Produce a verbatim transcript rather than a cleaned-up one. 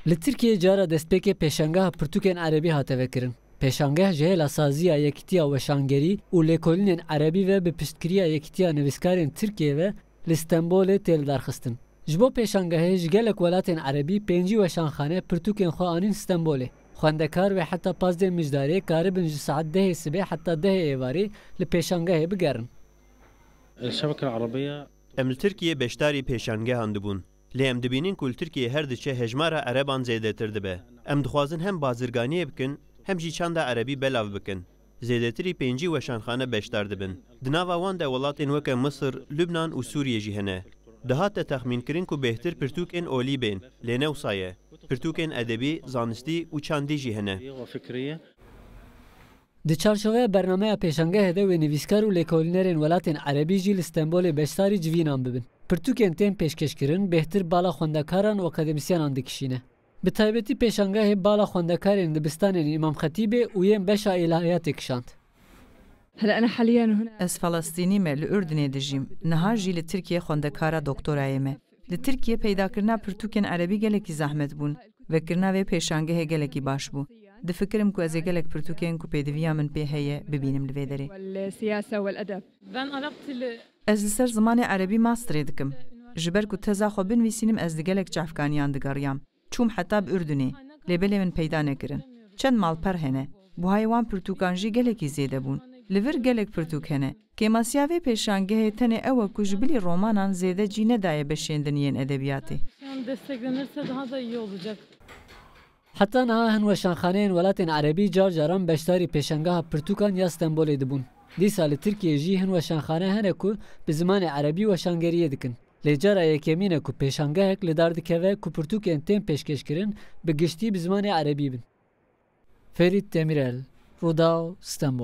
Li Tirkiyeyê cara destpêkê pêşangeha pirtûkên erebî hate vekirin. Pêşangeh ji hêla saziya Yekîtiya Weşangerî û lêkolînên erebî ve bi piştgiriya Yekîtiya Nivîskarên Tirkiyeyê ve li Stenbolê tê lidarxistin. Ji bo pêşangehê ji gelek welatên erebî pêncî weşanxane pirtûkên xwe anîn Stenbolê. Xwendekar wê heta pazdeh Mijdarê karibin ji saet dehê sibê heta dehê êvarê li pêşangehê bigerin. Em li Tirkiyê beşdarî pêşangehan dibûn. Lê em dibînin ku li Tirkiyê her diçe hejmara ereban zêdetir dibe. Em dixwazin hem bazirganiyê bikin, hem jî çanda erebî belav bikin. Zêdetirî pêncî weşanxane beşdar dibin. Di nava wan de welatên weke Misir, Lubnan û Sûriyê jî hene. Dihate texmînkirin ku bêhtir pirtûkên olî bên, lê ne wisa ye. Pirtûkên edebî, zanistî û çandî jî hene. Di çarçoveya bernameya pêşangehê de wê nivîskar û lêkolînerên welatên erebî jî li Stenbolê beşdarî civînan bibin. Pirtûkên tên pêşkêşkirin bêhtir bala xwendekaran û akademîsyenan dikişîne. Bi taybetî pêşangehê bala xwendekarên dibistanên Îmam Xetîbê û yên beşa îlahiyatê kişand. Ez Felestînî me, li Urdunê dijîm. Niha jî li Tirkiye xwendekara doktorayê me. Li Tirkiye peydakirina pirtûkên erebî gelekî zehmet bûn. Vekirina vê pêşangehê gelekî baş bû. Difikirim ku ez ê gelek pirtûkên ku pêdiviya min pê heye bibînim li vê derê. Ez li ser zimanê erebî masterê dikim. Ji ber ku teza xwe binivîsînim ez di gelek çavkaniyan digeriyam. Çûm heta bi Urdunê, lê belê min peyda nekirin. Çend malper hene. Buhayê wan pirtûkan jî gelekî zêde bûn. Li vir gelek pirtûk hene. Kêmasiya vê pêşangehê tenê ew e ku ji bilî romanan zêde cî nedaye beşên din yên edebiyatê. Heta niha hin weşanxaneyên welatên erebî car caran beşdarî pêşangeha pirtûkan ya Stenbolê dibûn. Dîsa li Tirkiyê jî hin weşanxane hene ku bi zimanê erebî weşangeriyê dikin. Lê cara yekemîn e ku pêşangehek li dar dikeve ku pirtûkên tên pêşkêşkirin bi giştî bi zimanê erebî bin. Ferît Demîrel, Rûdaw, Stenbol.